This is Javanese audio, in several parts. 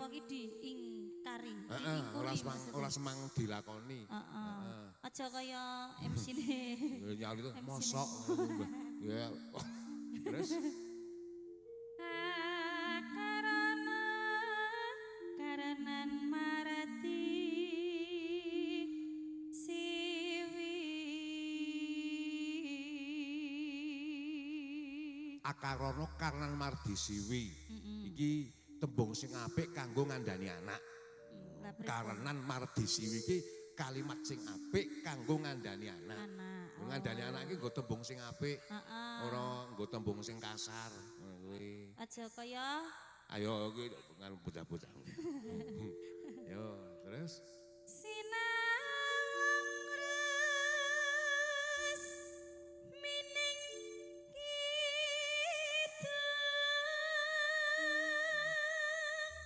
apa ki diingkari. Heeh, ora semang dilakoni. Heeh. Aja kaya MC-ne. Nyali itu mosok. Ya. Terus karena karenan marati siwi. Akarana karnan mardi siwi. Iki tembung sing apik kanggo ngandani anak. Karenan mardi siwi iki kalimat sing apik kanggo ngandani anak. Ngandani anak iki nggo tembung sing apik. Ora nggo tembung sing kasar. Kuwi. Aja kaya ayo iki nganu bocah-bocah. Yo, terus sinawang res mining kidung.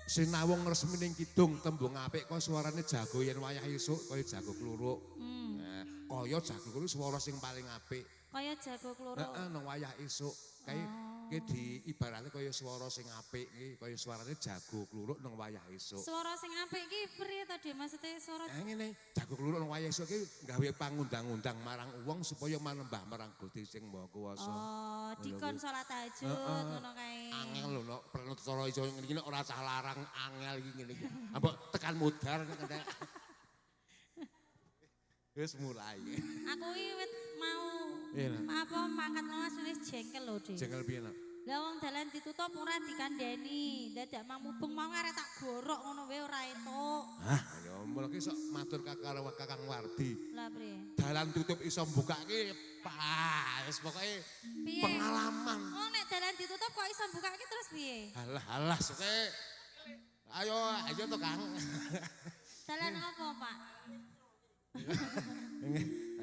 Sinawung resmi ning kidung tembung apik kok suarane jago yen wayah esuk kaya jago kluruk. Nah, kaya jago kluruk swara sing paling apik. Kaya jago kluruk. Heeh, nang wayah esuk. Kae iki diibaratne kaya swara sing apik iki, kaya suarane jago kluruk nang wayah esuk. Swara sing apik iki priye to, Dik? Maksude swara ngene, jago kluruk nang wayah esuk iki gawe pangundang-undang marang wong supaya manembah marang Gusti sing Maha Kuwasa. Oh, dikon salat tahajud ngono kae. Angel lho, nek pranatara iso ngene iki ora cah larang angel iki ngene iki. Ambok tekan mudhar nek entek. Wis mulai. Aku iki wit mau apa mangkat mas wis jengkel lho, Dik. Jengkel piye, Nak? Lah wong dalan ditutup ora dikandhani. Dadak mang mubeng mau arek tak gorok ngono wae ora entuk. Hah, ya mulane sok matur karo Kakang Wardi. Lah priye? Dalan tutup iso mbukake pas pokoke pengalaman. Wong nek dalan ditutup kok iso mbukake terus piye? Halah halah soke. Ayo ayo to Kang. Dalan apa, Pak?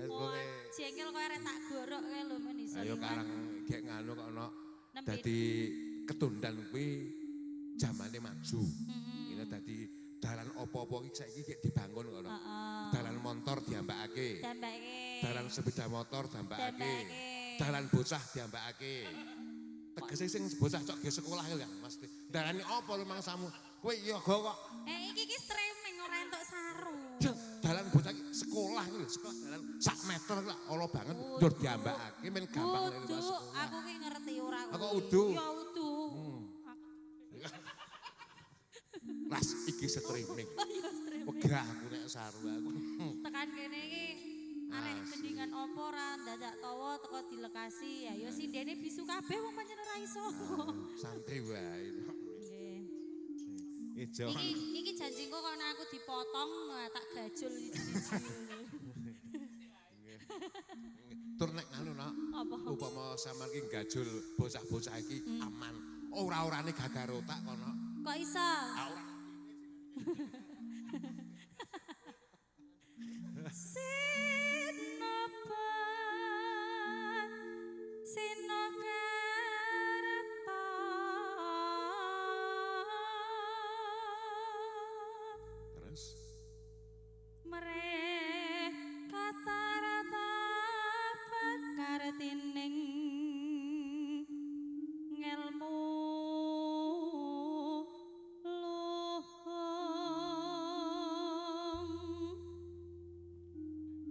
Wis jengkel kowe arek tak gorok kae lho men iso. Ayo karang gek nganu kok ana. Dadi ketundan kuwi jamane maju. Ini dadi dalan apa-apa iki saiki gek dibangun kok. Dalan motor diambakake. Dalan sepeda motor diambakake. Dalan bocah diambakake. Tegese sing bocah cok ge sekolah lho Kang Mas. Darani apa lho mangsamu? Kowe yoga kok. Iki iki streaming ora entuk saru. Dalan bocah sekolah iki lho, sekolah dalan sak meter lak ala banget ndur diambakake men gampang lewat sekolah. Aku ki ngerti ora kuwi. Aku udu. Ya udu. Ras iki streaming. Ya streaming. Wegah aku nek saru aku. Tekan kene iki arek gendingan opo ora dadak tawa teko dilekasi. Ya ya sindene bisu kabeh wong pancen ora iso. Santai wae. Nggih. Ijo. Iki janjiku kok nek aku dipotong tak gajul siji-siji. Tur nek nganu nak, upama sampean iki gajul bocah-bocah iki aman. Ora-orane gagar otak kono. Kok iso? Ora. Sinobat Sinokarta Terus mereka tarata pakartining ngelmu luhung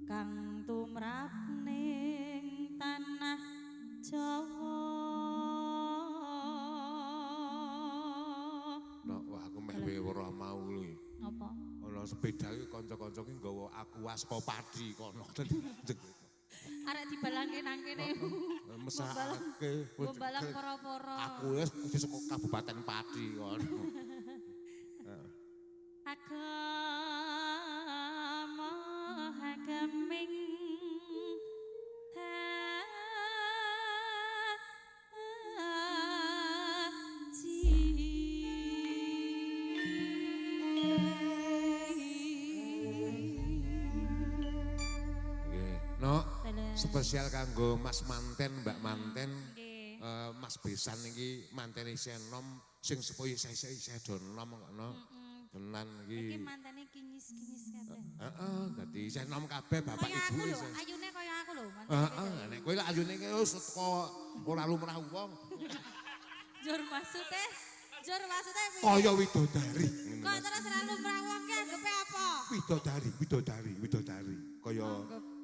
kang tumrap ning tanah Jawa. Nok, wah aku meh weruh mau lho. Apa? Ana sepeda iki kanca-kanca ki nggawa aku aspa padi kono. Arek dibalangke nang kene. Mesake mbalang poro-poro. Aku wis saka Kabupaten Padi kono. Agama hagaming haji. Nggih, Nok, spesial kanggo Mas Manten, Mbak Manten, Mas Besan iki mantene isih enom, sing sepuh isih do enom kok no. Tenan iki. Iki mantene kinyis-kinyis kabeh. Heeh, dadi isih enom kabeh bapak Kaya ibu aku lho, isih. ayune kaya aku lho mantene. Heeh, nek kowe lak ayune iki wis teko ora lumrah wong. Jur maksude Jur maksudnya piye? Kaya widodari. Kok terus ra lumrah wong ki anggepe apa? Widodari, widodari, widodari. Kaya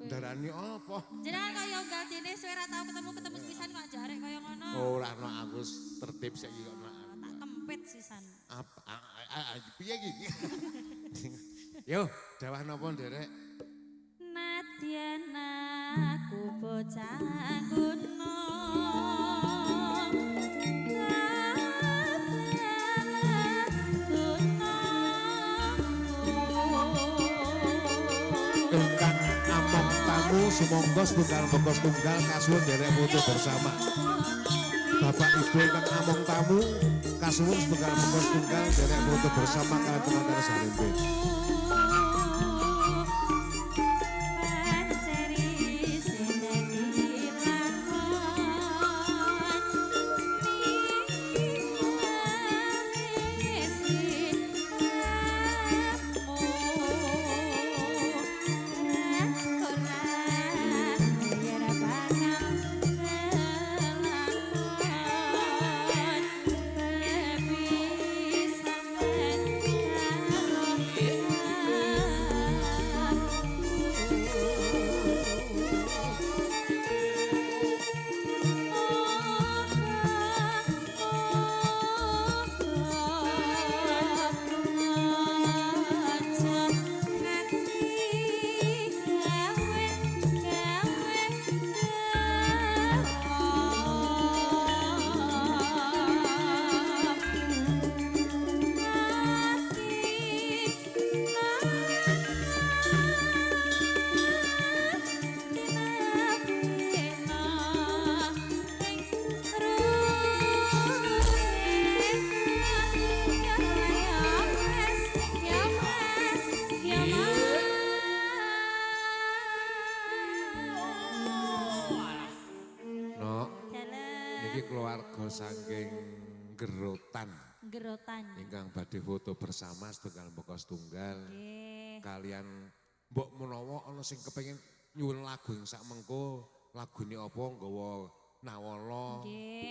darani apa? Jenengan kaya unggal dene suwe ra tau ketemu-ketemu pisan kok jarek kaya ngono. Ora ana aku tertib saiki kok nak. Tak kempit sisan. Apa piye iki? Yo, dawah napa nderek? Nadyan aku bocah kuno. Ingkang among tamu sumangga setunggal mbeka setunggal kasuwun nderek foto bersama. Bapak Ibu ingkang among tamu kasuwun setunggal mbeka setunggal nderek foto bersama kalian teman-teman Sarimbit. Saking Gerotan. Gerotan. Ingkang badhe foto bersama setunggal mbeka setunggal. Nggih. Kalian mbok menawa ana sing kepengin nyuwun lagu ing sak mengko, lagune apa nggawa nawala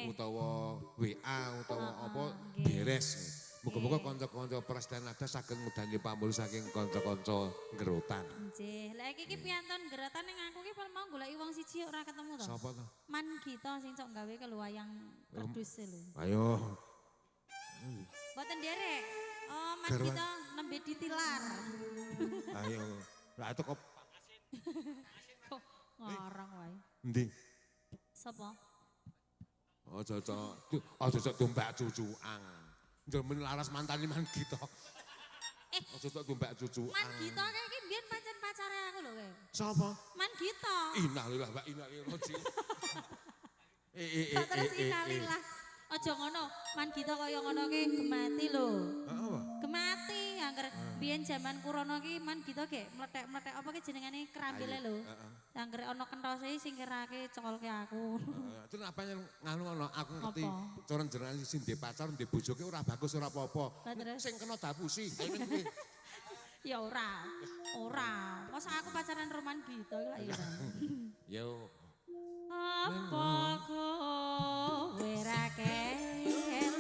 utawa WA utawa apa beres. Muga-muga kanca-kanca Prasetya saged ngudani pamul saking kanca-kanca Gerotan. Nggih. Lah iki ki piantun Gerotan ning aku ki mau goleki wong siji ora ketemu to. Sapa to? Man Gita sing cok gawe ke wayang kerdus lho. Ayo. Mboten nderek. Oh, Man Gita nembe ditilar. Ayo. Lah itu kok kok ngarang wae. Endi? Sapa? Aja aja tumbak cucuan. Njemen laras mantane Man Gita. Aja tok tumbak cucuan. Man Gita kae iki mbiyen pancen pacare aku lho kowe. Sapa? Man Gita. Innalillahi wa inna ilaihi raji'un. Terus innalillah. Aja ngono, Man Gita kaya ngono ki gemati lho. Heeh apa? Gemati angger biyen jaman Kurono ki Man Gita gek mlethek-mlethek apa ki jenengane kerambile lho. Angger ana kenthose sing kirake cekolke aku. Heeh, terus apa nganu ngono aku ngerti cara jenengan sing ndek pacar ndek bojoke ora bagus ora apa-apa. Sing kena dapusi. Ya ora. Ora. Masa aku pacaran karo Man Gita iki lak ya. Yo. Apa kowe ra kelingan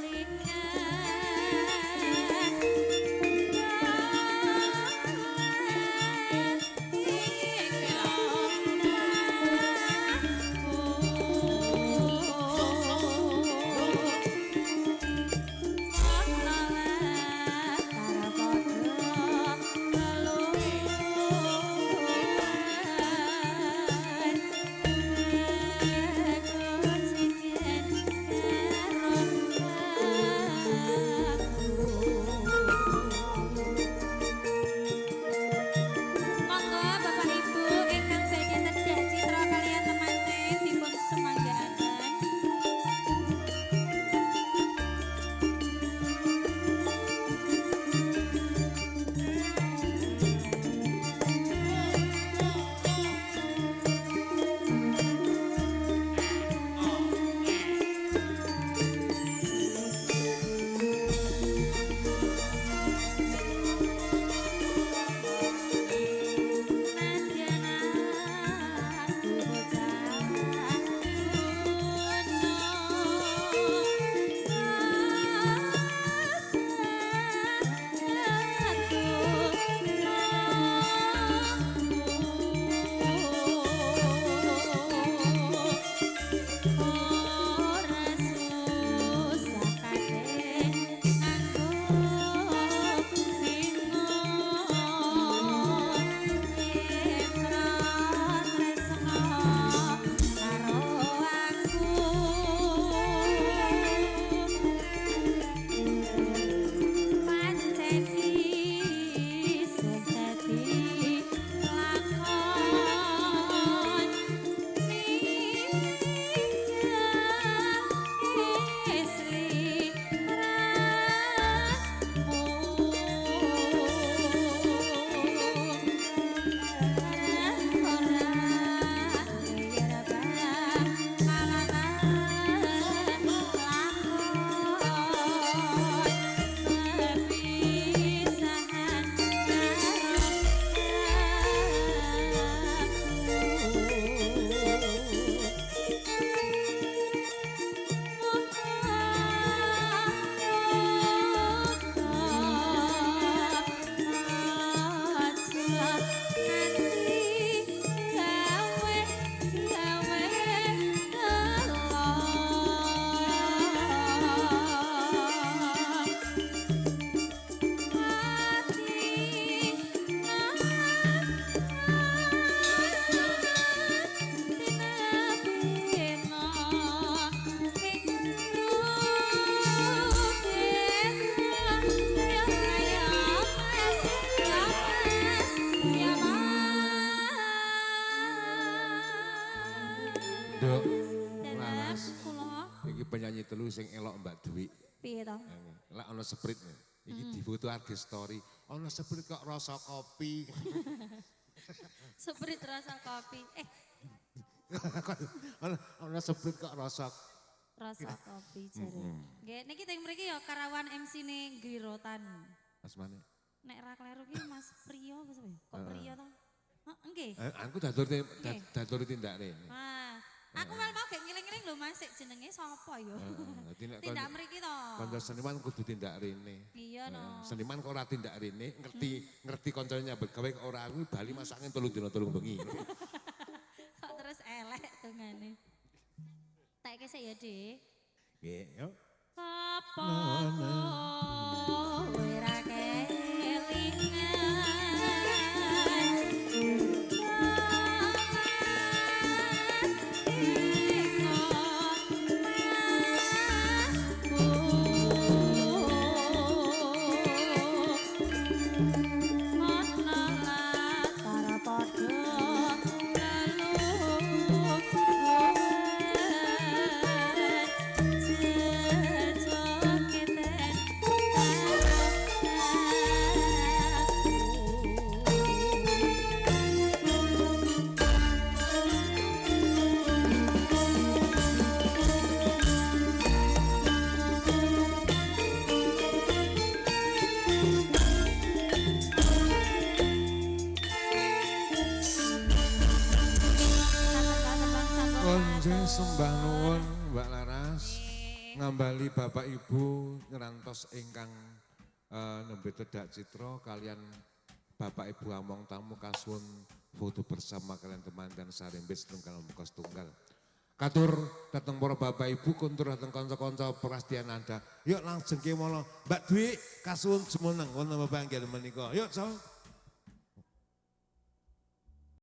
Sprite. Iki difoto arti story. Ana Sprite kok rasa kopi. Sprite rasa kopi. Ana Sprite kok rasa kopi jare. Nggih, niki teng mriki ya karawan MC-ne Girotan. Asmane. Nek ra kleru ki Mas Priyo apa sapa ya? Kok Priyo to? Heeh, nggih. Aku dadur tindak rene. Ah, aku mal mau gek ngiling-ngiling lho Mas, sik jenenge sapa ya? Heeh, tindak mriki to. Kanca seniman kudu tindak rene. Iya no. Seniman kok ora tindak rene, ngerti kancane nyambut gawe kok ora kuwi bali masake 3 dina 3 bengi. Kok terus elek dongane. Tak kesek ya, Dik. Nggih, yo. Apa kowe ra kelingan? Sembah nuwun Mbak Laras, ngambali Bapak Ibu ngerantos ingkang nembe tedak citra kalian Bapak Ibu among tamu kasuwun foto bersama kalian teman dan sarimbit setunggal muka setunggal. Katur dateng para Bapak Ibu kuntur dateng kanca-kanca prastian Anda. Yuk langsung kemala Mbak Dwi kasuwun jumeneng wonten pepanggihan menika. Yuk so.